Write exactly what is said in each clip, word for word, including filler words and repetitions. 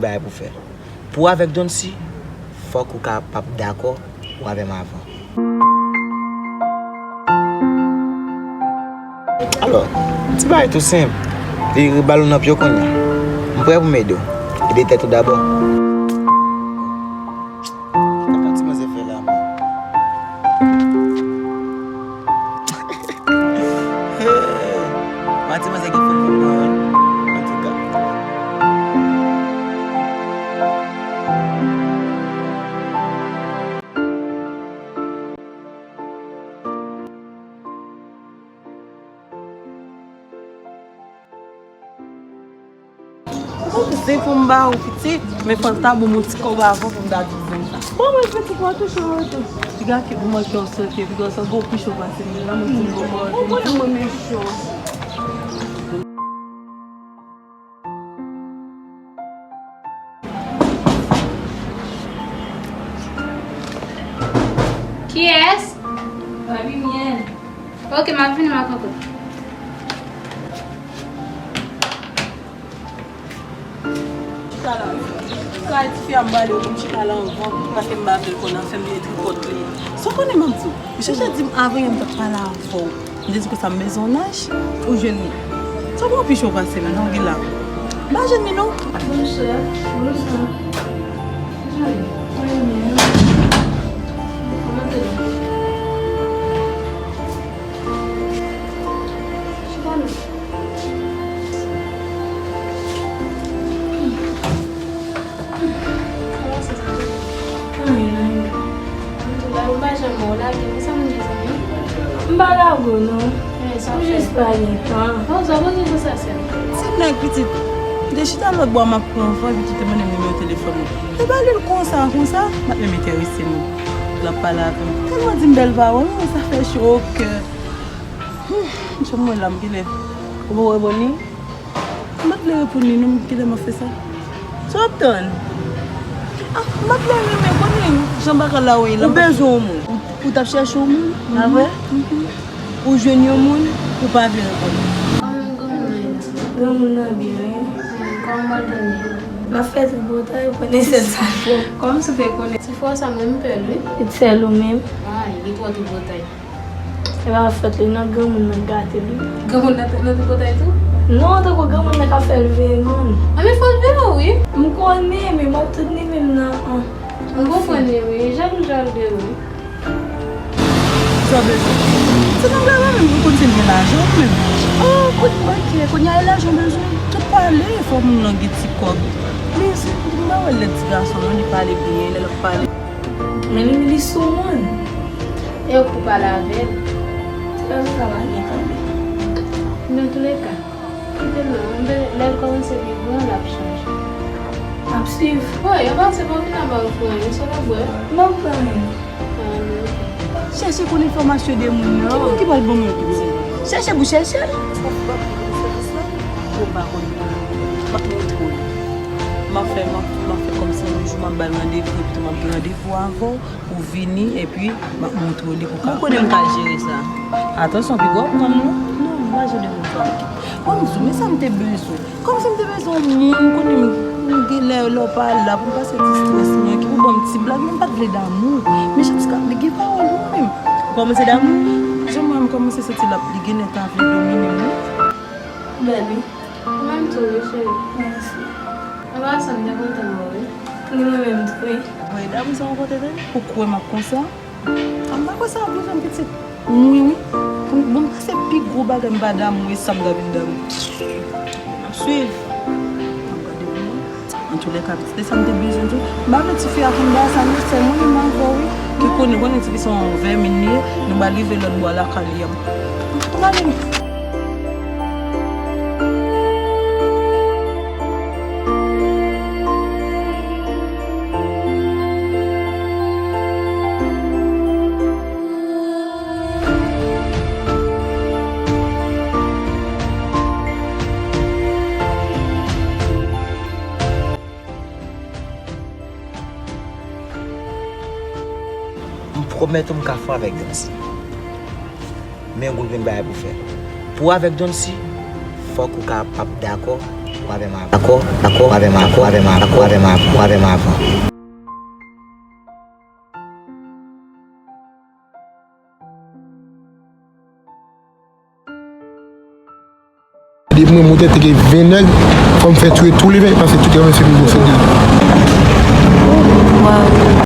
Bagay pou fè. Pou w avèk Doncy, fòk ou ka p ap dakò ou avè m avan. Alò, ti bagay tou senp. Li balon nan pye w kounye a. M prè pou m ede w. Ede tèt ou dabò. Kòman ti manzè fè la menm? Hey, manti manzè gen fòl vin mwen, antouka. Ou konnen se pou m ba ou pitit, men fò l ta ban m yon ti kòb avan pou m ta di w zen sa. Bon, mwen pitit mwen touche w tou. Piga ke pou manke w sote, piga w sa gwo pi cho pase m, la mwen di m gwo bò. Ou konnen mwen mechan. Kiyès? Baby Miel. Ok, m ap vini, m ap vini. Chita la. Kay ti fi a m pale, pou m chita la anvan, paske m pa vle l konnen, fè m vin tripòt li. Sa w konnen m ap di w? Ou chèche di m avan yè m t ap pale avè w. M te di konsa m bezwen yon naj, ou jwenn li. Sa w pran pi cho pase m, non, Gila? M pa jwenn li, non. Bonswa. Bonswa. Jan, mwen byen. Kòman te ye? Chita non. Kòman se sa tou? Anyen, anyen. Antouka, ou pa janm wè w lage m, sa m di zanmi? M pa lage w non. Eh, sa w fè? M jis pa gen tan. Bon, sa w poze konsa sèl. Ti nèg pitit. M te chita lòt bò a m ap pran van, epi tou te mande m nimewo telefòn ou. E ba li l konsa, konsa, m pa t menm enterese non. L ap pale avè m. Tèlman di m bèl pawòl, oh, sa fè cho o kè. Hmm, m janm wè la, m genlè. Ou pa wè bò li? M pa t vle reponn li non, men kilè m ap fè sa? Sa w ap tann? Ah, m pa t vle renmen, konnen jan bagay la ye la. Ou bezwen yon moun? Ou, ou t ap chèche yon moun? Pa vre? Mhm. Ou jwenn yon moun, ou pa vle reponn li. Kòman granmoun nan ye la? Granmoun nan byen, wi. Kòman w al tann li? M ap fè tripotay, ou konnen sèl sa l fè. Kòmsi w te konnen? Ti frè w sa, mwen, m pè l, wi. Li t sèl ou menm? Ah, li twò tripotay. E pa fòt li non, granmoun nan gate li. Granmoun nan, nan tripotay tou? Non, tankou granmoun nan ka fè l veye moun. Anben fò l veye w wi. M konnen, men m ap tann li menm nan an. M konprann li wi, jan l jan l veye w. Sa w bezwen? Ti nèg la menm, ou konn si l gen lajan ou menm. Oh, kout bankè, kounye a e lajan w bezwen. Tout pale, fò moun nan gen ti kòb. Men si, m pa wè lè ti gason non, li pale byen, lè l ap pale. Men li, li sou moun. E ou pou pale avè l. Ti gason sa pa gen tande. Nan toulèka, kite l non. Lè l kòmanse pi gran, l ap chanje. M ap swiv. Wi, yo pase pa vin aba ou fè anyen, sa w ap bwè? M ap bwè anyen. Ah, men ok. Chèche konn enfòmasyon de moun nan. Ki moun ki pral ban mwen tout sa? Chèche pou chèche. Sa fè pa pou sèvis la. Ou pa konn. M ap montre w. M ap fè, m ap, m ap fè kòmsi yon jou m ap ba l randevou, epi tou m ap gen randevou avè w. Ou vini, epi m ap montre w li pou ka. Ou konnen m ka jere sa. Atansyon, piga w pran m non. Non, m pa jere devan fanmi. Bon, m di w, men sa m te bezwen. Kòmsi m te bezwen yon moun, konnen m, m gen lè, lè w pa la, pou m pase ti estrès mwen, ki pou ban m ti blag, men m pa t vle damou. Men Jean Scott, li gen pawòl wi menm. Ou kòmanse damou? Jan m wè m kòmanse santi l ap, li genlè ta vle domine m wi. Ou bèl wi. Ou menm tou wi, cheri. Mèsi. Anba sa, m te kontan wè w wi. Ni mwen menm tou wi. Mwen damou sa w rankontre tande? Ou kwè m ap konsa? A m pa kwè sa ap rive m pitit. Wi, wi. Bon, m pase pi gwo bagay m pa damou e sa m ta vin damou. M ap swiv. M ap gade pou mwen. Antoulèka, pitit, se sa m te bezwen tou. M pa vle tifi a konn bagay sa non, sèl mwen menm avè w wi. Ki konnen, konnen tifi se yon vèmin li ye, nou pral rive lòt bò a lakay li a. Gade m. M pwomèt ou m ka fè avèk Doncy. Men yon gwo grenn bagay pou fè. Pou w avèk Doncy, fòk ou ka p ap dakò Dakò, dakò, avè m avan, avè m avan, avè m avan, avè m avan. Depi mwen monte te gen ven nèg, fò m fè tou, tou leve, paske tout leve se pou fè de. Waw.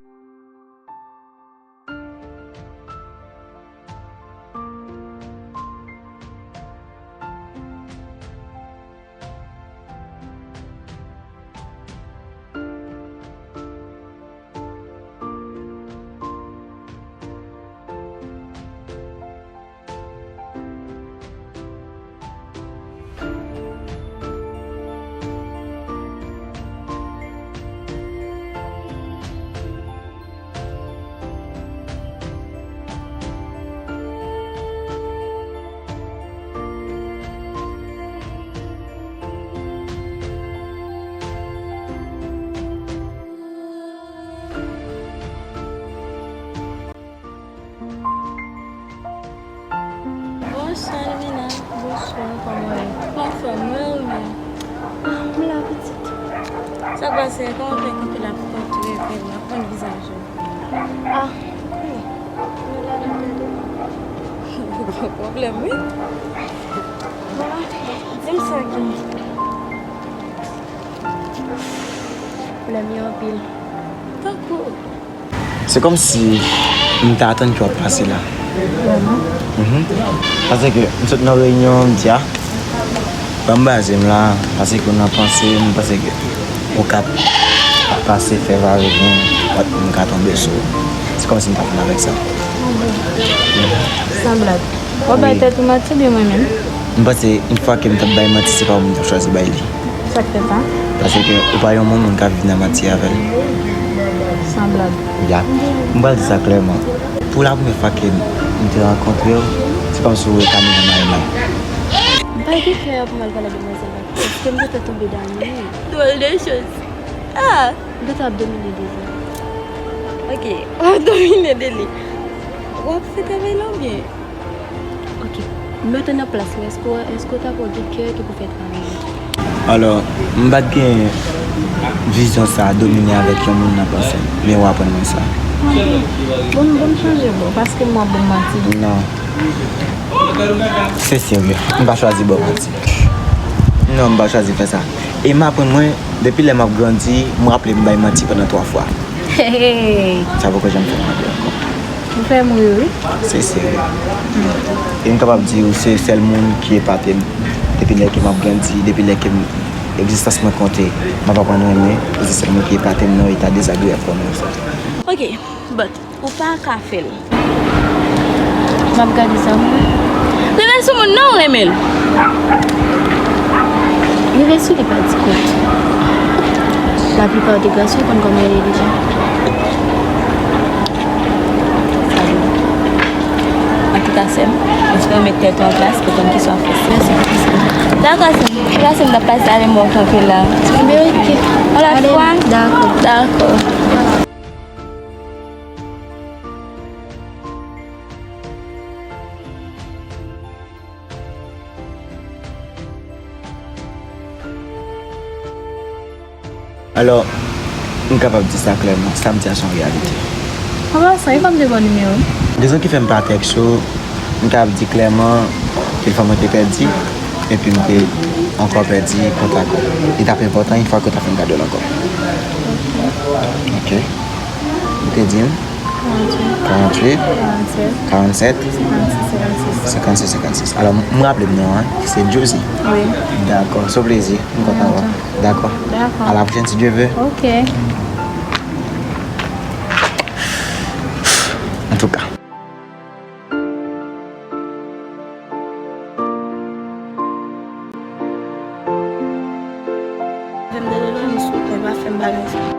Bonswa, Lumina. Bonswa, kòman w ye? Anfòm, mwen, ou menm? Ah, m la, pitit. Sa k pase? Kòman w fè kanpe la pou kont ou epi m ap konn vizaj ou? Ah, hmm. Mwen la, la, la, la. Gon pwoblèm, wi. Bon, di m sa ki. Pwoblèm yo anpil. Tankou? Se kòmsi m t atann ke w ap pase la. Vrèman? Mhm. Paske m sot nan reyinyon, m di, a, ban m baze m la, paske nan panse m, m panse ke ou ka pase fè vare gen lòt moun ka tonbe sou ou. Se kòmsi m t atann avèk sa. Sanblab. W ap bay tèt ou manti oubyen mwen menm? M panse, yon fwa ke m t ap bay manti, se pa ou m t ap chwazi bay li. Sa k fè sa? Paske ou pa yon moun moun ka viv nan manti avè l. Sanblab. Ya. M pral di sa klèman. Pou la premyè fwa ke m te rankontre w, se kòmsi ou rekame nan mayi mwen. M pa gen kè pou m al pale ak demwazèl la. Èske m te fè tonbe damou? Drôle de chose. Ah! M te ap domine de li. Ok, w ap domine de li. W ap fè travay la oubyen? Ok. Mete nan plas mwen, èske, èske w ta pran gen kè ki pou fè travay la? Alò, m pa t gen vizyon sa a domine avèk yon moun nan panse m, men w aprann mwen sa. Ah bon? Bon, bon, m chanje bò, paske m wè w ap ban m manti. Non. Se serye, m pa chwazi ba w manti. Non, m pa chwazi fè sa. E m aprann mwen, depi lè m ap grandi, m raple m bay manti pandan twa fwa. Hey, hey. Sa poko janm fè m raple ankò. Ou fè m ri, wi. Se serye. E m kapab di ou se sèl moun ki epate m. Depi lè ke m ap grandi, depi lè ke m egzistans mwen konte, m ap aprann renmen, ou se sèl moun ki epate m nan yon eta dezagreyab kòm sa. Ok, but ou pa ka fè l. M ap gade sa, mwen. Rive sou moun non, ou renmen l. Rive sou li pa di kout. Laplipa de gason konn kòman yo ye deja. Antouka, sè m, mwen espere w met tèt ou an plas pou konn kisa w ap fè. Mèsi pou kisa. Dakò, sè m. Kisa sè m t ap pase avè m, mwen kanpe la. Ebyen, ok. Yon lòt fwa? Dakò. Dakò. Alò, m kapab di sa klèman, sa m di a se yon reyalite. An pasan, e kòm de bò nimewo? Rezon ki fè m pa tèks ou, m kapab di klèman ke fè mwen te pèdi, epi m te ankò pèdi kontak ou. Li t ap enpòtan yon fwa ke w ta fin gade l ankò. Ok. Ou te di m? Karanntuit. Karanntuit. Karannsèt. Karannsèt. Senkansis, senkansis. Senkansis, senkansis. Alò, m raple m non an, se Josie. Wi. Dakò, se yon plezi. M kontan wè w. Dakò. Dakò. À la prochaine, si Dieu veut. Ok. Antouka. Fè m tande non, li sou pwen, pa fè m bagay sa.